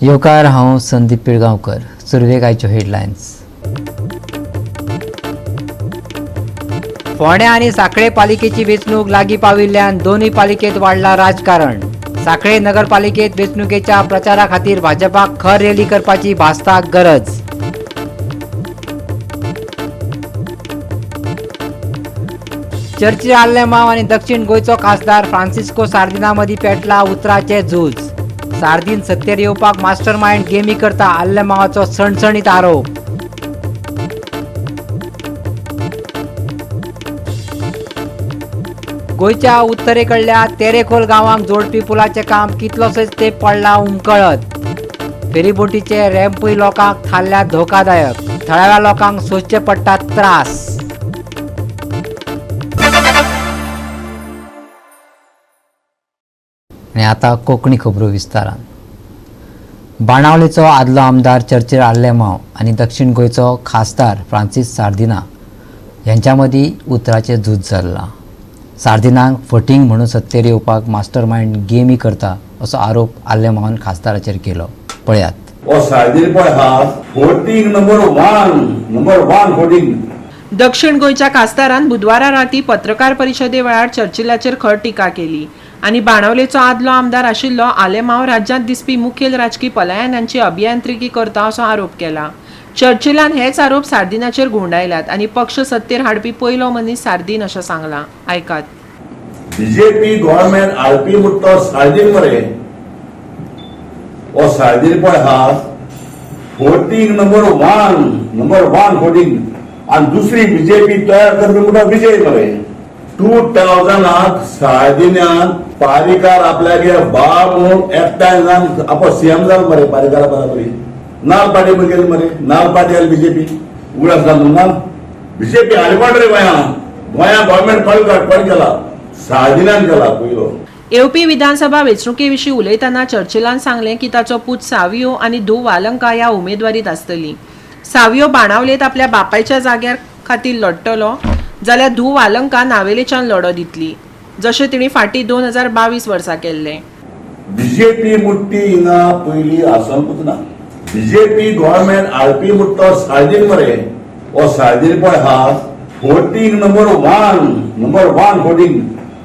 येवकार, हांव संदीप पिळगांवकर. सुरवेक आयच्यो हेडलायन्स. फोंड्या आनी साखळे पालिकेची वेंचणूक लागीं पाविल्ल्यान दोनूय पालिकेत वाडला राजकारण. साखळे नगरपालिकेत वेंचणुकेच्या प्रचारा खातीर भाजपाक खर रॅली करपाची भासता गरज. चर्चिल आल्लेमाव आनी दक्षिण गोंयचो खासदार फ्रांसिस्को सार्दिना मदीं पेटला उतराचें झूज. सार्दीन सत्तेर येवपाक मास्टर मायंड गेमी करता आल्लेमावाचो सणसणीत आरोप. गोंयच्या उत्तरेकडल्या तेरेखोल गांवांक जोडपी पुलाचें काम कितलोसोच तेंप पडला उमकळत. फेरीबोटीचे रॅम्पूय लोकांक थारल्या धोकादायक. थळाव्या लोकांक सोंसचे पडटात त्रास. आनी आतां कोंकणी खबरो विस्तारान. बाणावलेचो आदलो आमदार चर्चिल आल्लेमाव आनी दक्षिण गोंयचो खासदार फ्रांसीस सार्दिना ह्यांच्या मदीं उतराचें झूज चल्लां. सार्दिनाक फटींग म्हणून सत्तेर येवपाक मास्टर मायंड गेमी करता असो आरोप आल्लेमावान खासदाराचेर केलो. पळयात. हो सार्दीन पळय हा voting number one, number one voting. दक्षिण गोंयच्या खासदारान बुधवारा राती पत्रकार परिशदे वेळार चर्चिलाचेर खर टिका केली आनी बाणावलेचो आदलो आमदार आशिल्लो आलेमाव राज्यांत दिसपी मुखेल राजकी पलायनांची अभियांत्रिकी करता असो आरोप केला. चर्चिलान हेच आरोप सार्दिनाचेर घुंवडायल्यात आनी पक्ष सत्तेर हाडपी पयलो मनीस सार्दीन अशें सांगलां. आयकात. बीजेपी गव्हर्नमेंट हाडपी म्हणटा तो सार्दीन मरे. हो सार्दीन पळय हा voting number one, number one voting. आनी दुसरी बीजेपी तयार करपी म्हणटा विजय मरे. 2000 सार्दिन्यान पारीकार आपल्यागे बाब म्हणून एकठांय जावन आपण सीएम जालो मरे. पारीकारा बराबरी नाल पार्टी गेली मरे. नाल पार्टी आली बीजेपी. उगडास जालो ना बीजेपी हाडली कोण रे गोंया? गोंया गव्हर्नमेंट कोण कोण केला? सार्दिन्यान केला पयलो. येवपी विधानसभा वेंचणुके विशीं उलयतना चर्चिलान सांगलें की ताचो पूत सावियो आनी धूव वालंका ह्या उमेदवारीत आसतली. सावियो बाणावलेंत आपल्या बापायच्या जाग्यार खातीर लढटलो जाल्यार धूव वालंका नावेलेच्यान लढो दितली, जशें तिणें फाटीं 2022 वर्सा केल्लें. बीजेपी मुट्टी हिंगा पयली आसनकूच ना. बीजेपी गव्हर्नमेंट हाडपी म्हणटा तो सार्दीन मरे. हो सार्दीन पळय हा voting number one, number one voting.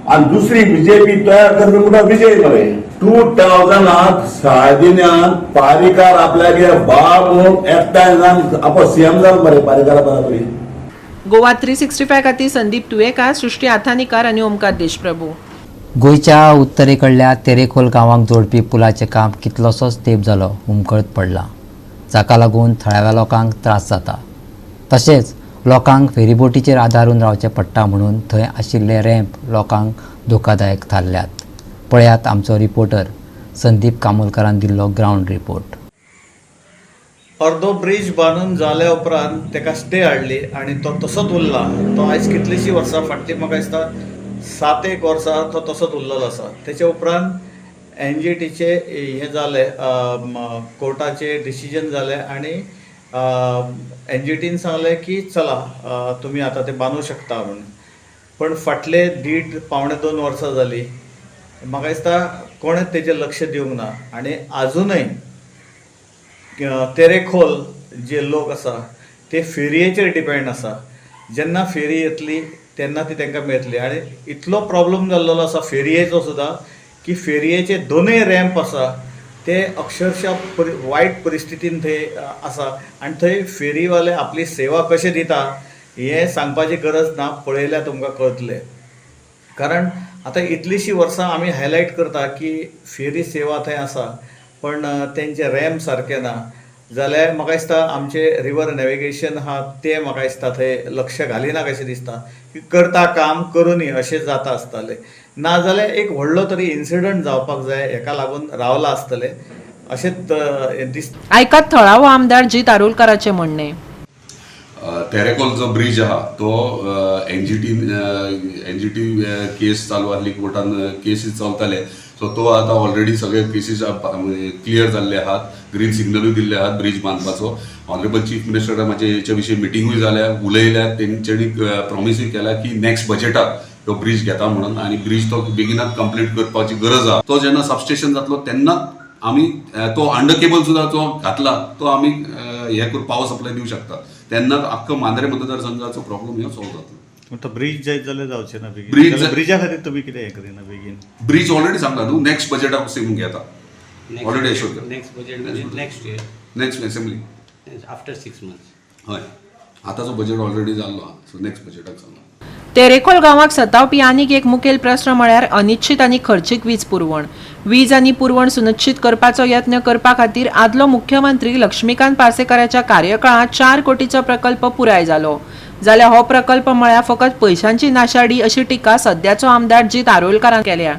आनी दुसरी बीजेपी तयार करपी म्हणटा विजय मरे. 2000 सार्दिन्यान पारीकार आपल्यागे बाब म्हणून एकठांय जावन आपण सीएम जालो मरे पारीकारा बराबरी. गोवा 365 खातीर संदीप तुयेकार, सृष्टी आथानीकार आनी ओमकार देशप्रभू. गोंयच्या उत्तरेकडल्या तेरेखोल गांवांक जोडपी पुलाचें काम कितलोसोच तेंप जालो हुमकळत पडलां, जाका लागून थळाव्या लोकांक त्रास जाता. तशेंच लोकांक फेरीबोटीचेर आदारून रावचें पडटा म्हणून थंय आशिल्ले रॅम्प लोकांक धोकादायक थारल्यात. पळयात आमचो रिपोर्टर संदीप कामोलकरान दिल्लो ग्रावंड रिपोर्ट. अर्दो ब्रिज बांदून जाल्या उपरांत ताका स्टे हाडली आनी तो तसोच उरला. तो आयज कितलींशीं वर्सां फाटलीं, म्हाका दिसता 7-1 वर्सां तो तसोच उरलेलो आसा. तेच्या उपरांत एन जी टीचे हें जालें, कोर्टाचें डिसिजन जालें आनी एन जी टीन सांगलें की चला तुमी आतां ते बांदूं शकता म्हणून. पण फाटले 1.5 1.75 वर्सां जालीं, म्हाका दिसता कोणें तेजेर लक्ष दिवंक ना. आनी आजुनय तेरेखोल जे लोक आसा ते फेरयेचेर डिपेंड आसा. जेन्ना फेरी येतली तेन्ना ती तांकां मेळटली. आनी इतलो प्रॉब्लम जाल्लो आसा फेरयेचो सुद्दां की फेरयेचे दोनूय रॅम्प आसा ते अक्षरशा वायट परिस्थितीन थंय आसा. आनी थंय फेरीवाले आपली सेवा कशे दिता हें सांगपाची गरज ना, पळयल्यार तुमकां कळतलें. कारण आतां इतलींशीं वर्सां आमी हायलायट करता की फेरी सेवा थंय आसा, पण तेंचे रॅम्प सारकें ना. जाल्यार म्हाका दिसता आमचें रिवर नॅविगेशन आहा तें म्हाका दिसता थंय लक्ष घालिना कशें दिसता की करता काम करुनी अशें जाता आसतलें. नाजाल्यार एक व्हडलो तरी इन्सिडंट जावपाक जाय हेका लागून रावलां आसतलें अशेंच दिसता. आयकात थळावो आमदार जीत आरोलकाराचें म्हणणें. तेरेखोल जो ब्रिज आहा तो एन जी टी केस चालू आहली, कोर्टान केसीस चलताले. सो तो आतां ऑलरेडी सगळे केसीस क्लियर जाल्ले आहात, ग्रीन सिग्नलूय दिल्ले आहात ब्रिज बांदपाचो. ऑनरेबल चीफ मिनिस्टर म्हाजे हेच्या विशीं मिटिंगूय जाल्या, उलयल्या, तेंच्यांनी प्रॉमिसूय केला की नेक्स्ट बजेटाक तो ब्रिज घेता म्हणून. आनी ब्रिज तो बेगिनात कंप्लीट करपाची गरज आहा. तो जेन्ना सबस्टेशन जातलो तेन्नाच आमी तो अंडर केबल सुद्दां जो घातला तो आमी हे करून पावर सप्लाय दिवं शकता. तेन्ना आख्खो मांद्रे मतदारसंघाचो प्रॉब्लम हो सॉल्व जातलो. पूण तो ब्रीज जायत जाल्यार जावचें ना बेगीन. ब्रीज जाल्यार ब्रिजा खातीर तुमी कितें हें करिना बेगीन? ब्रीज ऑलरेडी सांगला न्हू, नेक्स्ट बजेटाक सेम घेता. ऑलरेडी एश्योर केला. नेक्स्ट बजेट म्हणजे next year, next assembly after 6 months. हय, आतांचो बजेट ऑलरेडी जाल्लो आहा, सो नेक्स्ट बजेटाक सांगला. तेरेखोल गांवाक सतावपी आनीक एक मुखेल प्रस्न म्हळ्यार अनिश्चित आनी खर्चीक वीज पुरवण. वीज आनी पुरवण सुनिश्चित करपाचो यत्न करपा खातीर आदलो मुख्यमंत्री लक्ष्मीकांत पार्सेकाराच्या कार्यकाळांत 4 कोटीचो प्रकल्प पुराय जालो. जाल्यार हो प्रकल्प म्हळ्यार फकत पयशांची नाशाडी अशी टिका सद्याचो आमदार जीत आरोलकारान केल्या.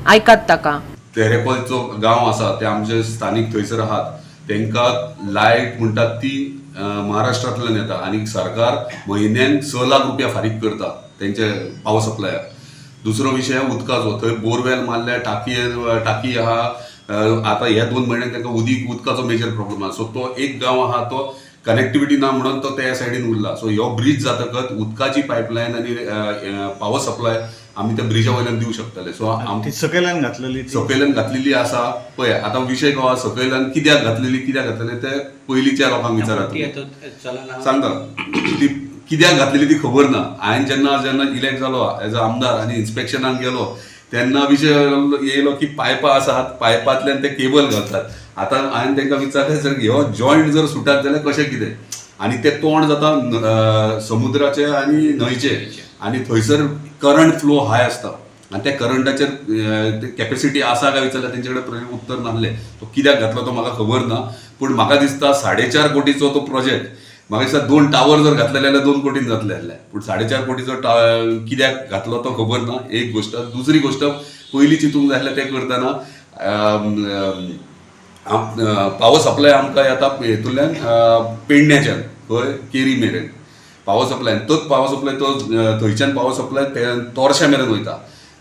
आयकात ताका. तेरेखोलचो गांव आसा ते आमचे स्थानीक थंयसर आहात, तांकां लायट म्हणटात ती महाराष्ट्रांतल्यान येता आनी सरकार म्हयन्याक 6 लाख रुपया फारीक करता तेंचे पावर सप्लायाक. दुसरो विशय उदकाचो, थंय बोरवेल मारल्या, टाकी आहा. आतां ह्या 2 म्हयन्याक तांकां उदकाचो मेजर प्रॉब्लम आहा. सो तो एक गांव आहा तो कनेक्टिविटी ना म्हणून तो त्या सायडीन उरला. सो ह्यो ब्रीज जातकच उदकाची पायपलायन आनी पावर सप्लाय आमी त्या ब्रिजा वयल्यान दिवं शकतले. सो ती सकयल्यान घातलेली, सकयल्यान घातलेली आसा. पळय आतां विशय कसो आसा, सकयल्यान कित्याक घातलेली कित्याक घातलेली ते पयलींच्या लोकांक विचारात. सांगता ती कित्याक घातलेली ती खबर ना. हांवें जेन्ना जेन्ना इलेक्ट जालो एज अ आमदार आनी इन्स्पेक्शनाक गेलो तेन्ना विशय येयलो की पायपां आसात, पायपांतल्यान ते केबल घालतात. आतां हांवें तांकां विचारलें सर ह्यो जॉयंट जर सुटात जाल्यार कशें कितें, आनी तें तोंड जाता समुद्राचें आनी न्हंयचें, आनी थंयसर करंट फ्लो हाय आसता आनी त्या करंटाचेर कॅपेसिटी आसा काय विचारल्यार तेंचे कडेन उत्तर नासलें. तो कित्याक घातलो तो म्हाका खबर ना, पूण म्हाका दिसता 4.5 कोटीचो तो प्रोजेक्ट, म्हाका दिसता 2 टावर जर घातले जाल्यार 2 कोटीन जातले आसले, पूण 4.5 कोटीचो कित्याक घातलो तो खबर ना. एक गोश्ट. दुसरी गोश्ट, पयलीं चिंतूंक जाय आसलें तें करतना पावर सप्लाय आमकां येता हेतूंतल्यान पेडण्याच्यान खंय केरी मेरेन पावर सप्लाय, तोच पावर सप्लाय तो थंयच्यान पावर सप्लाय तोरश्या मेरेन वयता.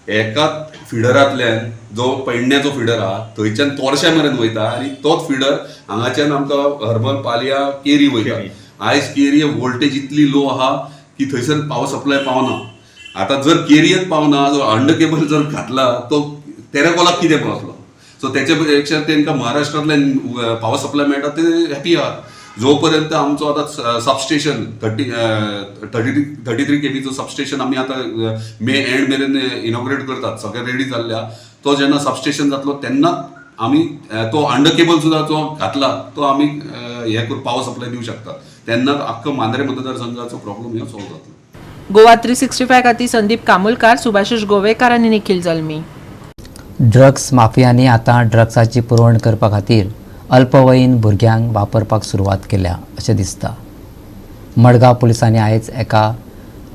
एकाच फिडरांतल्यान जो पेडण्याचो फिडर आहा थंयच्यान तोरश्या मेरेन वयता आनी तोच फिडर हांगाच्यान आमकां हरमल पालया केरी वयता. आयज केरी वोल्टेज इतली लो आहा की थंयसर पावर सप्लाय पावना. आतां जर केरियत पावना, जो अंडर केबल जर घातला तो तेरेखोलाक कितें पावतलो? सो तेच्या पेक्षा तांकां महाराष्ट्रांतल्यान पावर सप्लाय मेळटा ते हॅपी आहात. जो पर्यंत आमचो आतां सबस्टेशन 33 केबीचो सबस्टेशन आमी आतां मे एंड मेरेन इनॉग्रेट करतात, सगळें रेडी जाल्लें आहा. तो जेन्ना सबस्टेशन जातलो तेन्ना आमी तो अंडर केबल सुद्दां जो घातला तो आमी हे करून पावर सप्लाय दिवं शकता. तेन्ना आख्खो मांद्रे मतदारसंघाचो प्रॉब्लम हो सॉल्व जातलो. गोवा 365 खातीर संदीप कामुलकार, सुभाषिष गोवेकार आनी निखिल जल्मी. ड्रग्स माफियांनी आतां ड्रग्साची पुरवण करपा खातीर अल्पवयीन भुरग्यांक वापरपाक सुरवात केल्या अशें दिसता. मडगांव पुलिसांनी आयज एका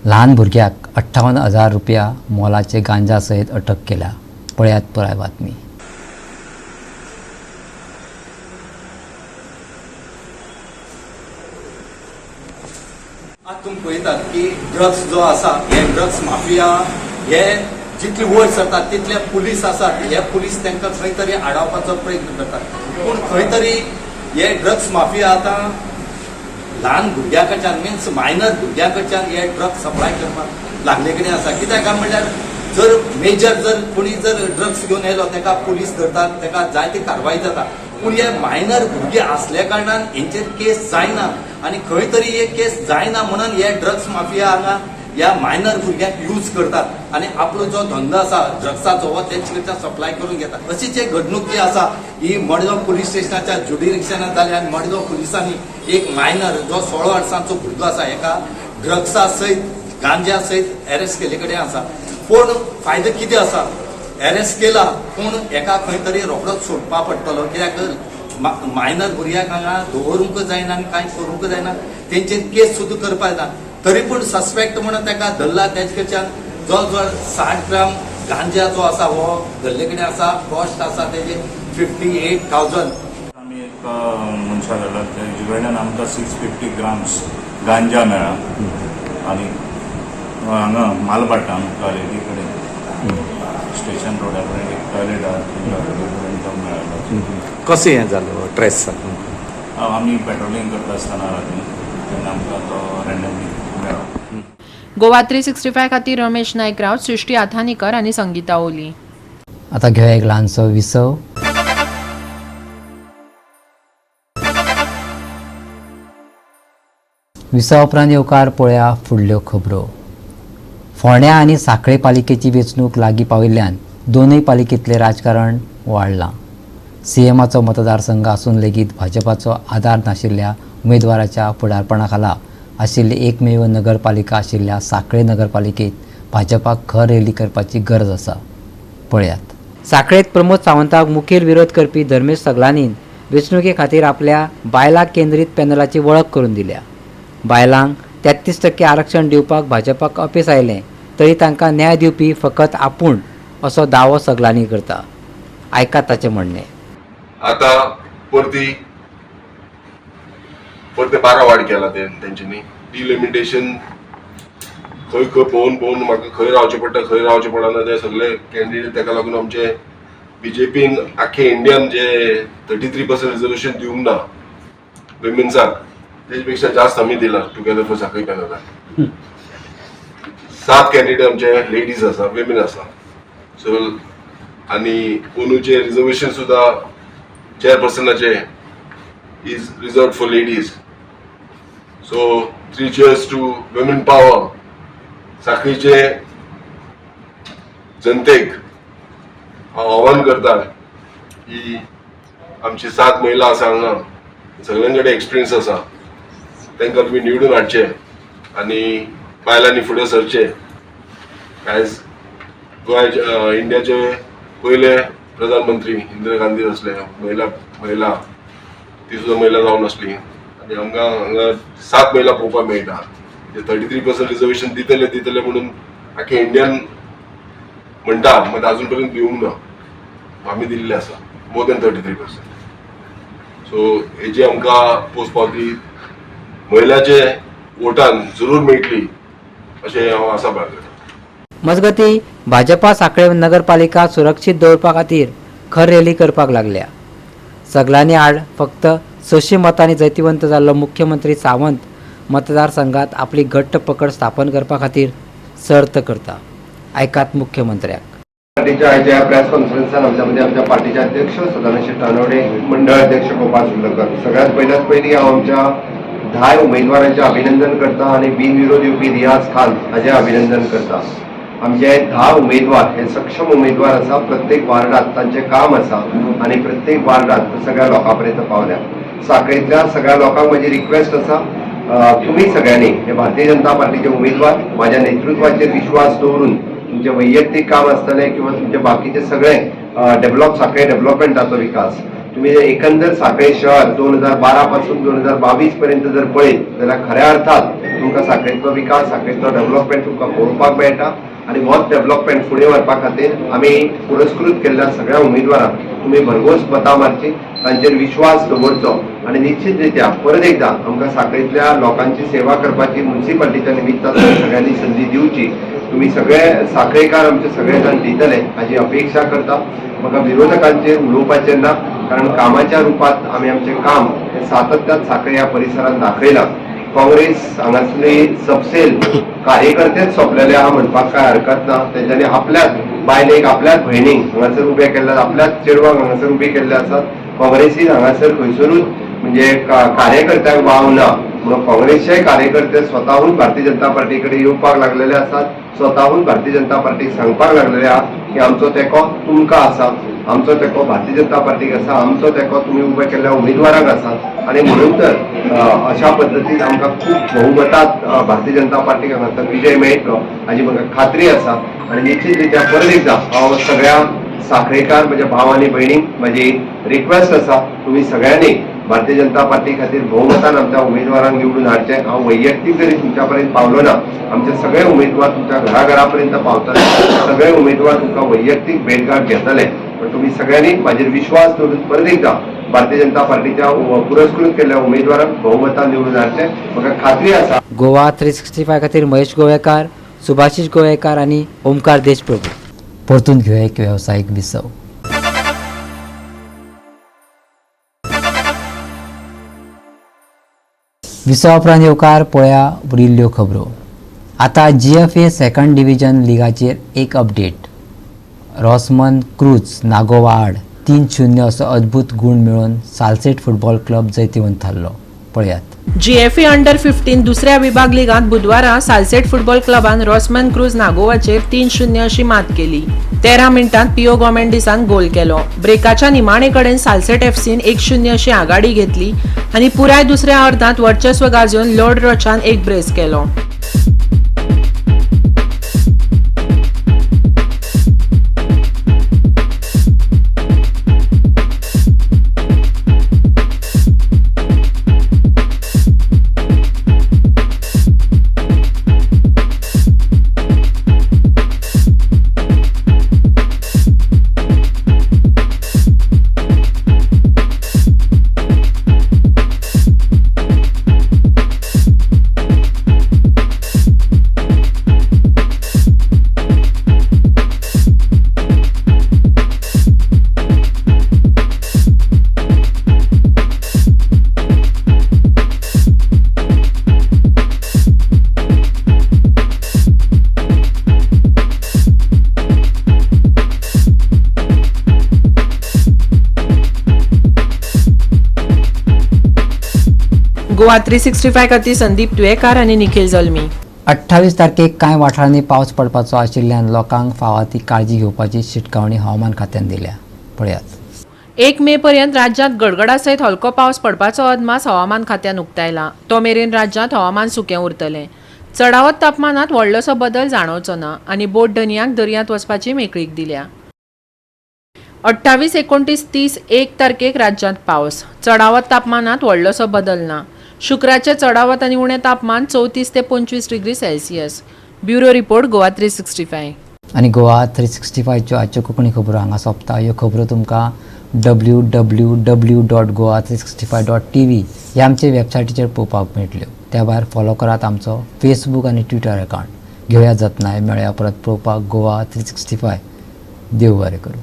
ल्हान भुरग्याक 58,000 रुपया मोलाचे गांजा सयत अटक केल्या. पळयात पुराय बातमी. आज तुमी पळयतात की ड्रग्स जो आसा, हे ड्रग्स माफिया हे जितले वयर सरतात तितले पुलीस आसात, हे पुलीस तांकां खंय तरी आडावपाचो प्रयत्न करतात. पूण खंय तरी हे ड्रग्स माफिया आतां ल्हान भुरग्यां कडच्यान, मिन्स मायनर भुरग्यां कडच्यान हे ड्रग्स सप्लाय करपाक लागले कडेन आसा. कित्याक काय म्हणल्यार जर मेजर जर कोणी जर ड्रग्स घेवन येयलो ताका पुलीस धरतात, ताका जायती कारवाय जाता. पूण हे मायनर भुरगे आसल्या कारणान हेंचेर केस जायना आनी खंय तरी हे केस जायना म्हणून हे ड्रग्स माफिया हांगा ह्या मायनर भुरग्यांक यूज करतात आनी आपलो जो धंदो आसा ड्रग्साचो हो तेंचे कडच्यान सप्लाय करून घेतात. अशीच एक घडणूक जी आसा ही मडगांव पुलीस स्टेशनाच्या ज्युडिरिक्शनात जाली आनी मडगांव पुलिसांनी एक मायनर जो 16 वर्सांचो भुरगो आसा हेका ड्रग्सा सयत गांजा सयत एरेस्ट केल्ले कडेन आसा. पूण फायदो कितें आसा, एरेस्ट केला पूण हेका खंय तरी रोखडोच सोडपा पडटलो. कित्याक मायनर भुरग्यांक हांगा दवरूंक जायना आनी कांय करूंक जायना, तेंचेर केस सुद्दां करपाक जायना. तरी पूण सस्पेक्ट म्हणून ताका धरला. तेजे कडच्यान जवळ जवळ 60 ग्राम गांजा जो आसा हो धरले कडेन आसा. कॉस्ट आसा तेजे 58,000. आमी एक मनशा धरला तेजे कडल्यान आमकां 650 ग्राम्स गांजा मेळ्ळा आनी हांगा मालभाटान टॉयलेटी कडेन स्टेशन रोडा कडेन एक टॉयलेट आहा थंय टॉयलेटी कडेन तो मेळ्ळो. कशें हें जालो ट्रेस जालो? आमी पेट्रोलिंग करता आसतना राती तेन्ना आमकां तो रँडमली मेळ्ळो. गोवा 365 खातीर रमेश नायक राव, सृष्टी आथानीकर आनी संगीता ओली. आतां घेवया एक ल्हानसो विसव. विसा उपरांत येवकार पळया फुडल्यो खबरो. फोंड्या आनी सांखळे पालिकेची वेंचणूक लागीं पाविल्ल्यान दोनूय पालिकेंतलें राजकारण वाडलां. सीएमाचो मतदारसंघ आसून लेगीत भाजपाचो आदार नाशिल्ल्या उमेदवाराच्या फुडारपणा खाला आशिल्ली एकमेव नगरपालिका आशिल्ल्या सांखळे नगरपालिकेंत भाजपाक खर रॅली करपाची गरज आसा. पळयात. सांखळेंत प्रमोद सावंताक मुखेल विरोध करपी धर्मेश सगलानीन वेंचणुके खातीर आपल्या बायलां केंद्रीत पॅनलाची वळख करून दिल्या. बायलांक 33% आरक्षण दिवपाक भाजपाक अपेस आयलें तरी तांकां न्याय दिवपी फकत आपूण असो दावो सगलांनी करता. आयकात ताचें म्हणणें. आतां परती परते 12 वाड केला तेंच्यांनी. डिलिमिटेशन खंय खंय पळोवन पळोवन म्हाका खंय रावचें पडटा खंय रावचें पडना ते सगळे कॅन्डिडेट. ताका लागून आमचे बीजेपीन आख्खे इंडियान जे 33% रिजर्वेशन दिवंक ना विमेन्साक, तेजे पेक्षा जास्त आमी दिला टुगेदर फॉर सांखळी पॅनलाक. 7 कॅन्डिडेट आमचे लेडीज आसा, विमेन आसा. सो आनी अंदूचे रिजर्वेशन सुद्दां चेअरपर्सनाचे is reserved for ladies. So 3 cheers to women power. सांखळीचे जनतेक हांव आव्हान करता की आमची 7 महिला आसा हांगा, सगळ्यां कडेन एक्सपिरियन्स आसा, तांकां तुमी निवडून हाडचे आनी बायलांनी फुडें सरचे. आयज गोंय इंडियाचे पयले प्रधानमंत्री इंदिरा गांधी आसले, महिला ती सुद्दां महिला जावन आसली. आनी आमकां हांगा 7 महिला पळोवपाक मेळटा. 33% रिजर्वेशन दितले दितले म्हणून आख्खे इंडियन म्हणटा, मात अजून पर्यंत दिवंक ना. आमी दिल्ले आसा मोर दॅन 33%. सो हेजी आमकां पोस्ट पावती महिलाचे वोटान जरूर मेळटली अशें हांव आसा बाळगता. मजगती भाजपा सांखळे नगरपालिका सुरक्षीत दवरपा खातीर खर रॅली करपाक लागल्या. सगल्यांनी आड फक्त 600 मतांनी जैतिवंत जाल्लो मुख्यमंत्री सावंत मतदारसंघात आपली घट्ट पकड स्थापन करपा खातीर सर्त करता. आयकात मुख्यमंत्र्याक. पार्टीच्या आयच्या प्रेस कॉन्फरन्सान आमच्या मदीं आमच्या पार्टीचे अध्यक्ष सदानंद शेट तानवडे, मंडळ अध्यक्ष गोपाळ सुर्लकर. सगळ्यात पयल्यात पयलीं हांव आमच्या 10 उमेदवारांचें अभिनंदन करता आनी बिनविरोध येवपी रियाज खान हाजें अभिनंदन करता. आमचे 10 उमेदवार हे सक्षम उमेदवार आसा. प्रत्येक वार्डात तांचें काम आसा आनी प्रत्येक वार्डात सगळ्या लोकां पर्यंत पावल्या. सांखळेंतल्या सगळ्या लोकांक म्हजी रिक्वेस्ट आसा, तुमी सगळ्यांनी हे भारतीय जनता पार्टीचे उमेदवार माझ्या नेतृत्वाचेर विश्वास दवरून तुमचें वैयक्तीक काम आसतलें किंवा तुमचे बाकीचे सगळे डेव्हलप सांखळे डेव्हलपमेंटाचो विकास तुम्ही एकंदर सांखळे शहर 2012 पासून 2022 पर्यंत जर पळयत जाल्यार खऱ्या अर्थात तुमकां सांखळेंतलो विकास, सांखळेंतलो डेव्हलपमेंट तुमकां पळोवपाक मेळटा. आनी होच डेव्हलपमेंट फुडें व्हरपा खातीर आमी पुरस्कृत केल्ल्या सगळ्या उमेदवारांक तुमी भरघोस मतां मारची, तांचेर विश्वास दवरचो आनी निश्चित रित्या परत एकदां आमकां सांखळेंतल्या लोकांची सेवा करपाची मुन्सिपालिटीच्या निमित्तान सगळ्यांनी संदी दिवची. तुमी सगळे सांखळेकार आमचे सगळे जाण दितले हाजी अपेक्षा करता. म्हाका विरोधकांचेर उलोवपाचें ना, कारण कामाच्या रुपात आमी आमचें काम हें सातत्यान सांखळे ह्या परिसरांत दाखयलां. काँग्रेस हांगासरली सबसेल कार्यकर्तेच सोंपलेले आहा म्हणपाक कांय हरकत ना. तेंच्यांनी आपल्याच बायलेक, आपल्याच भयणीक हांगासर उबे केल्ले, आपल्याच चेडवांक हांगासर उबे केल्ले आसात. काँग्रेसीन हांगासर खंयसरूच म्हणजे कार्यकर्त्यांक वाव ना म्हणून काँग्रेसचे कार्यकर्ते स्वताहून भारतीय जनता पार्टी कडेन येवपाक लागलेले आसात, स्वताहून भारतीय जनता पार्टीक सांगपाक लागलेले आहा की आमचो तेंको तुमकां आसा, आमचो तेंको भारतीय जनता पार्टीक आसा, आमचो तेंको तुमी उबे केल्ल्या उमेदवारांक आसा. आनी म्हणून तर अशा पद्दतीन आमकां खूब बहुमतात भारतीय जनता पार्टीक हांगासर विजय मेळटलो हाजी म्हाका खात्री आसा. आनी निश्चित रित्या परत एकदां हांव सगळ्या सांखळेकार म्हज्या भाव आनी भयणींक म्हजी रिक्वेस्ट आसा, तुमी सगळ्यांनी भारतीय जनता पार्टी खातीर बहुमतान आमच्या उमेदवारांक निवडून हाडचें. हांव वैयक्तीक जरी तुमच्या पर्यंत पावलो ना, आमचे सगळे उमेदवार तुमच्या घराघरा पर्यंत पावतले, सगळे उमेदवार तुमकां वैयक्तीक भेटगाठ घेतले. पण तुमी सगळ्यांनी म्हाजेर विश्वास दवरून परत एकदां भारतीय जनता पार्टीच्या पुरस्कृत केल्ल्या उमेदवारांक बहुमतान निवडून हाडचें, म्हाका खात्री आसा. गोवा 365 खातीर महेश गोवेकार, सुभाषीश गोवेकार आनी ओमकार देशप्रभू. परतून घेवया एक वेवसायीक विसव. विसवा उपरांत येवकार पळया उरिल्ल्यो खबरो. आतां GFA second division लिगाचेर एक अपडेट. रॉसमन क्रूज नागोवा आड 3-0 असो अद्भुत गूण मेळोवन सालसेट फुटबॉल क्लब जैतिवंत थारलो. पळयात. जीएफए अंडर 15 दुसऱ्या विभाग लिगांत बुधवारा सालसेट फुटबॉल क्लबान रॉसमन क्रूज नागोवाचेर 3-0 अशी मात केली. 13 मिनटांत पिओ गोमेंडिसान गोल केलो. ब्रेकाच्या निमाणे कडेन सालसेट एफसीन 1-0 अशी आघाडी घेतली आनी पुराय दुसऱ्या अर्धांत वर्चस्व गाजोवन लॉर्ड रोचान एक ब्रेस केलो. गोवा 365 खातीर संदीप तुयेकार आनी निखिल जल्मी. 28 तारखेक कांय वाठारांनी पावस पडपाचो आशिल्ल्यान लोकांक फावो ती काळजी घेवपाची शिटकावणी हवामान खात्यान दिल्या. पळयात. 1 मे पर्यंत राज्यांत गडगडा सयत हलको पावस पडपाचो अदमास हवामान खात्यान उक्तायला. तो मेरेन राज्यांत हवामान सुकें उरतलें. चडावत तापमानांत व्हडलोसो बदल जाणवचो ना आनी बोट धनयांक दर्यांत वचपाची मेकळीक दिल्या. 28, 29, 30, 1 तारखेक राज्यांत पावस. चडावत तापमानांत व्हडलोसो बदल ना. शुक्राचे चडावत आनी उणें तापमान 34 ते 25 degree Celsius. Bureau report, Goa 365. आनी गोवा 365च्यो आजच्यो कोंकणी खबरो हांगा सोंपता. ह्यो खबरो तुमकां www.goa365.tv ह्या आमचे वेबसायटीचेर पळोवपाक मेळटल्यो. त्या भायर फॉलो करात आमचो फेसबूक आनी ट्विटर अकावंट. घेवया जतनाय, मेळया परत पळोवपाक गोवा 365. देव बरें करूं.